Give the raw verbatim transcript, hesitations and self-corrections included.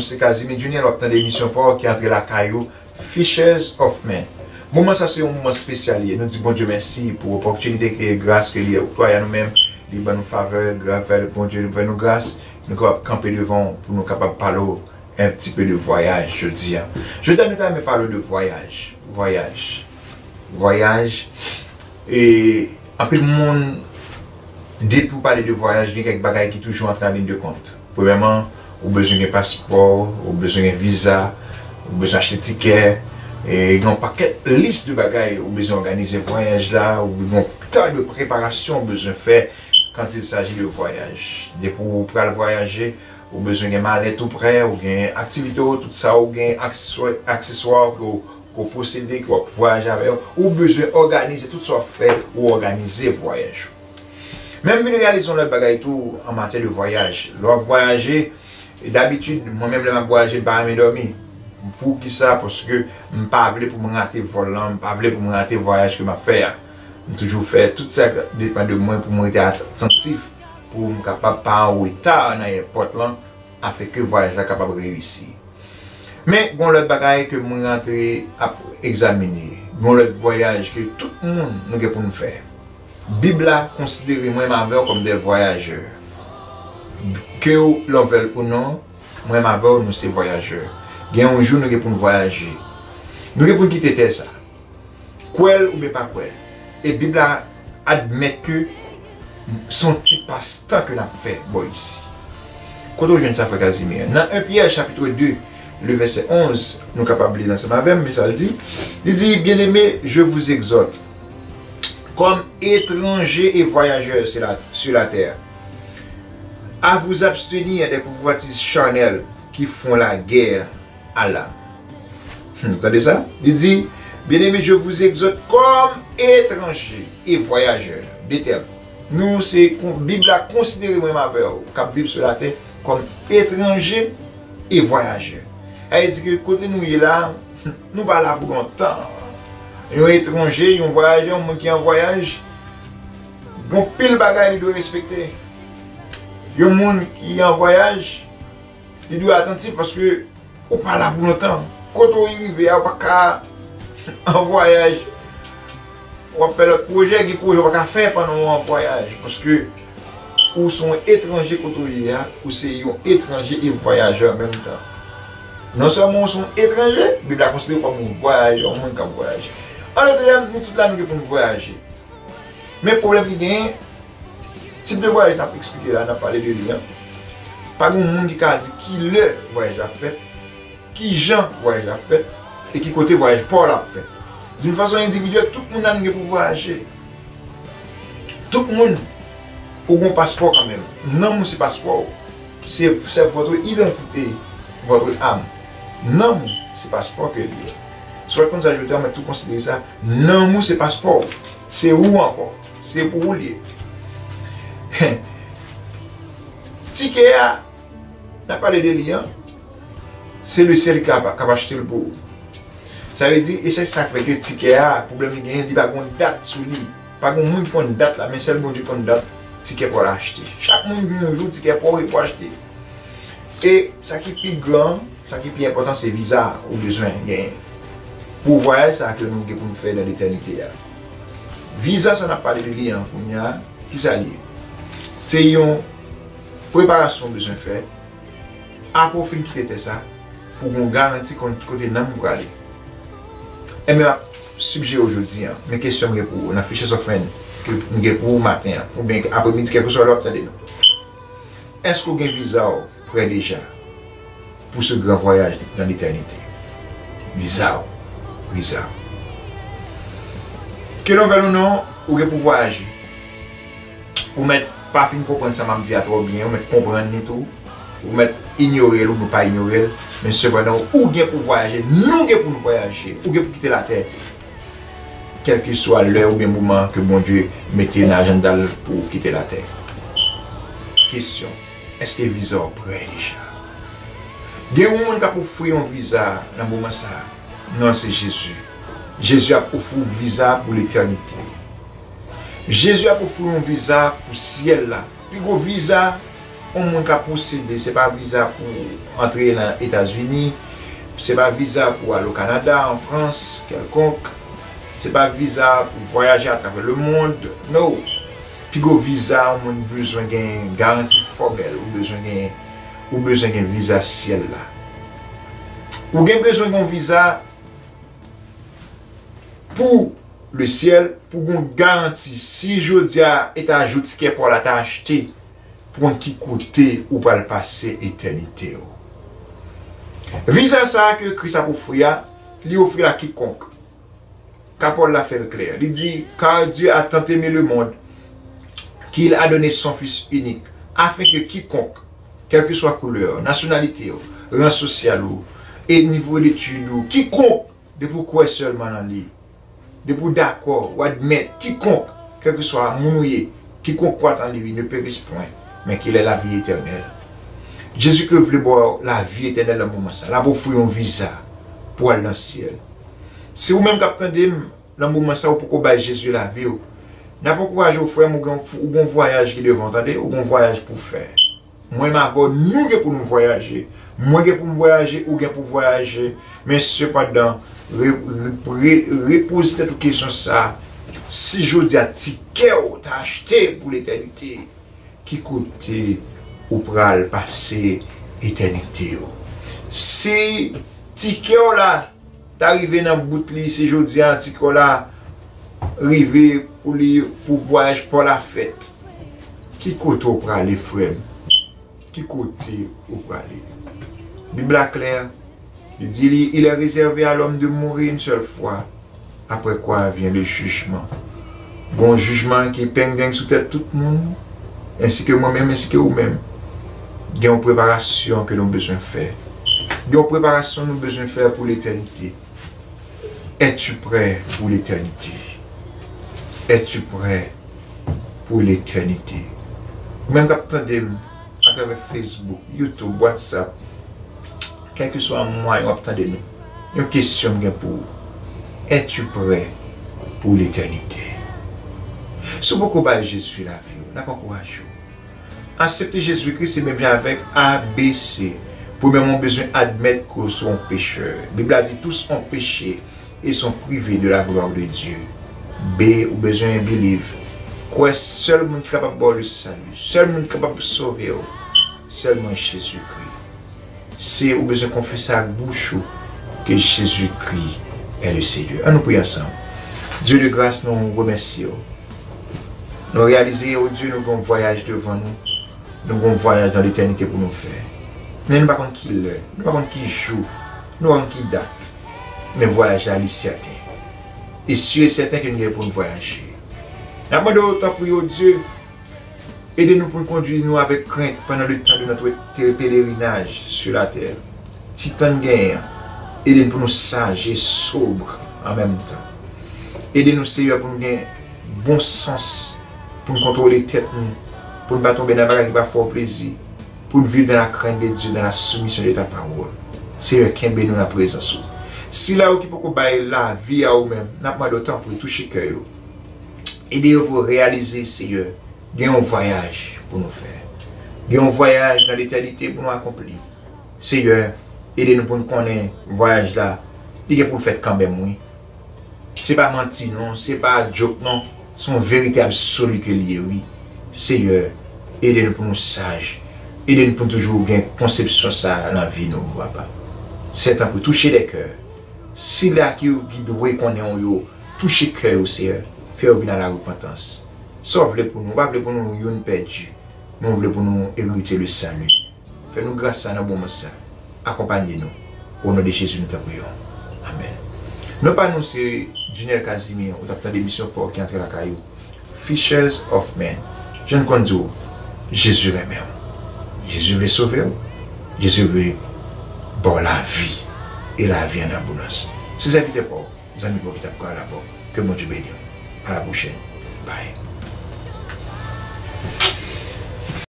Se Casimir Junior, w ap tande emisyon pa w ki antre lakay ou, Fishers of Men. Moman sa se yon moman espesyal li ye. Nou di Bondye mèsi pou opòtinite ke gras ke li oktwaye a nou menm, li ban nou favè, gras, Bondye fè nou gras, nou kapab kanpe devan w pou nou kapab pale w un petit peu de voyage jodi a. Jodi a nou ta renmen pale w de vwayaj, vwayaj, vwayaj. E anpil moun, depi w pale de vwayaj, gen kèk bagay ki toujou antre an liy de kont. Premyèman, ou bezwen gen paspò, ou bezwen gen viza, ou bezwen achte tikè, e gen yon pakèt lis de bagay ou bezwen òganize vwayaj la, ou gen yon ta de preparasyon ou bezwen fè quand il s'agit de vwayaj. Depi w pral vwayaje, ou bezwen gen malèt ou prè, ou gen aktivite w, tout sa ou gen, akseswa, akseswa ke w, ke w posede, ke w ap vwayaje avè yo, ou bezwen òganize tout sa w ap fè, ou òganize vwayaj ou. Men m vin reyalize yon lòt bagay tou an matyè de vwayaj. Lè w ap vwayaje, e dabitid, mwen menm lè m ap vwayaje, m pa renmen dòmi. Poukisa? Paske m pa vle pou m rate vòl lan, m pa vle pou m rate vwayaj ke m ap fè a. M toujou fè tout sa k depann de mwen pou m rete atantif, pou m kapab pa an reta nan èpòt lan, afin ke vwayaj la kapab reyisi. Men, gen yon lòt bagay ke mwen rantre ap egzamine. Gen yon lòt vwayaj ke tout moun nou gen pou n fè. Bib la konsidere mwen avè w kòm de vwayajè. Ke w lè w vle l ou non, mwen avè w, nou se vwayajè. Gen yon jou nou gen pou n vwayaje. Nou gen pou n kite tè sa. Kwè l oubyen pa kwè l. E Bib la admèt ke se yon ti pastan ke n ap fè bò isi. Kote w jwenn sa, frè Casimir? Nan en Pyè, chapitre deux, le verset onze, nou kapab li l ansanm avè m, men sa l di, li di, Bien-aimés, je vous exhorte, comme étrangers et voyageurs sur la, sur la terre, à vous abstenir des convoitises charnelles qui font la guerre à l'âme. Hmm, tande sa? Li di, Bien-aimés, je vous exhorte comme étrangers et voyageurs de terre. Nou se, kon-, Bib la konsidere mwen avè w k ap viv sou latè kòm etranje e vwayajè. Sa vle di ke kote nou ye la, nou pa la pou lontan. Yon etranje, yon vwayajè, yon moun ki an vwayaj, gen pil bagay li dwe respekte. Yon moun ki an vwayaj, li dwe atantif paske ou pa la pou lontan. Kote w rive a, ou pa ka an vwayaj. W ap fè lòt pwojè, gen pwojè w pa ka fè pandan w an vwayaj. Paske ou se yon etranje kote w ye a, ou se yon etranje e vwayajè an menm tan. Non sèlman ou se yon etranje, Bib la konsidere w kòm yon vwayajè, yon moun k ap vwayaje. An lòt tèm, nou tout la, nou gen pou n vwayaje. Men pwoblèm ki genyen, tip de vwayaj n ap eksplike la, n ap pale de li an, pa gen moun ki ka di ki lè vwayaj la ap fèt, ki jan vwayaj la ap fèt, e ki kote vwayaj pa w la ap fèt. D'une façon individuelle, tout moun la nou gen pou vwayaje. Tout moun, ou gen paspò kanmenm. Nanm ou se paspò w. C'est, c'est votre identité, votre âme. Nanm ou se paspò ke l ye. Si w pa t konn sa, jodi a, mwen tou konsidere sa. Nanm ou se paspò w. Se ou ankò. Se pou ou l ye. Tikè a, n ap pale de li an, se le syèl ki ka, k ap achte l pou ou. Sa vle di, e se sa k fè ke tikè a, pwoblèm li genyen, li pa gen dat sou li. Pa gen moun ki konn dat la, men sèl Bondye konn dat tikè pa w la achte. Chak moun gen yon jou tikè pa w e pou achte. E sa ki pi gran, sa ki pi enpòtan, se viza ou bezwen genyen pou vwayaj sa ke nou gen pou n fè nan letènite a. Viza sa n ap pale de li an kounye a, kisa l ye? Se yon preparasyon w bezwen fè apre w fin kite tè sa, pou w gen yon garanti kon ki kote nanm ou prale. Enben, m ap sijere w jodi a, men kesyon m gen pou ou nan Fishers of Men ke m gen pou ou maten an, oubyen apremidi, kèlkeswa lè w ap tande nou. Èske w gen viza w prè deja pou ce grand voyage dans l'éternité? Viza w, viza w. Ke l anvè l ou non, ou gen pou vwayaje. Ou mèt pa fin konprann sa m ap di a twò byen, ou mèt konprann li tou, ou mèt inyore l oubyen pa inyore l, men sepandan, ou gen pou vwayaje, nou gen pou n vwayaje, ou gen pou kite latè. Kèlkeswa lè oubyen moman ke Bondye mete nan ajanda l pou w kite latè. Kesyon, èske viza w prè deja? Gen yon moun k ap ofri yon viza nan moman sa a. Non, se Jezi. Jezi ap ofri w viza pou letènite. Jezi ap ofri w yon viza pou syèl la. Pi gwo viza Yon moun ka posede, se pa viza pou antre nan Etazini, se pa viza pou al o Kanada, an Frans, kèlkonk, se pa viza pou vwayaje atravè lemond. No. Pi gwo viza yon moun bezwen gen garanti fòmèl, ou bezwen gen, ou bezwen gen viza syèl la. Ou gen bezwen gen yon viza pou lesyèl, pou gon garanti. Si jodi a e ta jou tikè pa w la ta achte, pou konn ki kote ou pral pase etènite w. Viza sa a ke Kris ap ofri a, li ofri l a kikonk. Ka Pòl la fè l klè. Li di, car Dieu a tant aimé le monde qu'il a donné son Fils unique, afin que quiconque, quelle que soit couleur, nationalité, rang sosyal ou, e nivo detid ou, kikonk, depi w kwè sèlman nan li, depi w dakò, w admèt, kikonk, kèlkeswa moun ou ye, kikonk kwat an li, ne périsse point, mais qu'il ait la vie éternelle. Jezikri vle ba w lavi etènèl nan moman sa. L ap ofri yon viza pou al nan syèl. Si ou menm k ap tande m, nan moman sa, ou poko bay Jezi lavi w, n ap ankouraje w, frè m, ou gen, ou gen yon vwayaj ki devan w, tande, ou gen yon vwayaj pou w fè. Mwen m avè w, nou gen pou nou vwayaje. Mwen gen pou m vwayaje, ou gen pou vwayaje. Men sepandan, re, re, re, repoze tèt ou kesyon sa a. Si jodi a tikè w ta achte pou letènite, ki kote ou pral pase etènite w? Si tikè w la ta rive nan bout li, si jodi a tikè w la rive pou li, pou vwayaj pa w la fèt, ki kote w prale, frè m? Ki kote ou prale? Bib la klè, li di li, il est réservé à l'homme de mourir une seule fois, après quoi vient le jugement. Gon jijman ki pending sou tèt tout moun, ensi ke mwen menm, ensi ke ou menm. Gen yon preparasyon ke nou bezwen fè. Gen yon preparasyon nou bezwen fè pou letènite. Es-tu prêt pour l'éternité? Es-tu prêt pour l'éternité? Ou menm k ap tande m atravè Facebook, YouTube, WhatsApp, kèlkeswa mwayen w ap tande nou, yon kesyon m gen pou ou. Es-tu prêt pour l'éternité? Si w poko bay Jezi lavi w, n ap ankouraje w. Aksepte Jezikri se menm jan avèk A B C. Premyèman, w bezwen admèt ke w se yon pechè. Bib la di, tous ont péché et sont privés de la gloire de Dieu. B, ou bezwen believe. Kwè sèl moun ki kapab ba w le salut, sèl moun ki kapab sove w, sèlman Jezikri. Se ou bezwen konfese ak bouch ou ke Jezikri est le Seigneur. Ann nou priye ansanm. Dye de gras, nou remèsye w. Nou reyalize, o Dye, nou gen yon vwayaj devan nou. Nou gen yon vwayaj nan letènite pou nou fè. Men nou pa konn ki lè, nou pa konn ki jou, nou pa konn ki dat. Men vwayaj la, li sèten. E si e sèten ke nou gen pou nou vwayaje. N ap mande w, tanpri, o Dye, ede nou pou n kondui nou avèk krent pendant le temps de notre pèlerinaj sur la terre. Ti tan n genyen an, ede n pou nou saj e sobre an menm tan. Ede nou, Seyè, pou nou gen bon sans, pou n kontwole tèt nou, pou n pa tonbe nan bagay ki pa fè w plezi, pou n viv dans la crainte de Dieu, dans la soumission de ta parole. Seyè, kenbe nou nan prezans ou. Sila yo ki poko bay lavi a ou menm, n ap mande w, tanpri, touche kè yo. Ede yo pou yo reyalize, Seyè, gen yon vwayaj pou nou fè. Gen yon vwayaj nan letènite pou nou akonpli. Seyè, ede nou pou nou konnen vwayaj la, li gen pou l fèt kanmenm, wi. Se pa manti, non, se pa djòk, non. Se yon verite absoli ke l ye, wi. Seyè, ede nou pou nou saj. Ede nou pou nou toujou gen konsepsyon sa a nan vi nou, papa. Seyè, tanpri, touche de kè. Sila ki, ki dwe konnen w yo, touche kè yo, Seyè. Fè yo vin a la repantans. Sa w vle pou nou, ou pa vle pou nou youn pèdi, men w vle pou nou eritye le sali. Fè nou gras sa nan moman sa. Akonpanye nou. O non de Jezi, nou ta priye w. Amèn. Non pa nou se Junel Casimir, ou t ap tande emisyon pa w ki antre lakay ou. Fishers of Men. Jan n konn di w, Jezi renmen w. Jezi vle sove w. Jezi vle ba w lavi. E lavi an abondans. Se sèvitè pa w, zanmi pa w ki t ap pale avè w. Ke Bondye beni w. A la pwochèn. Bye.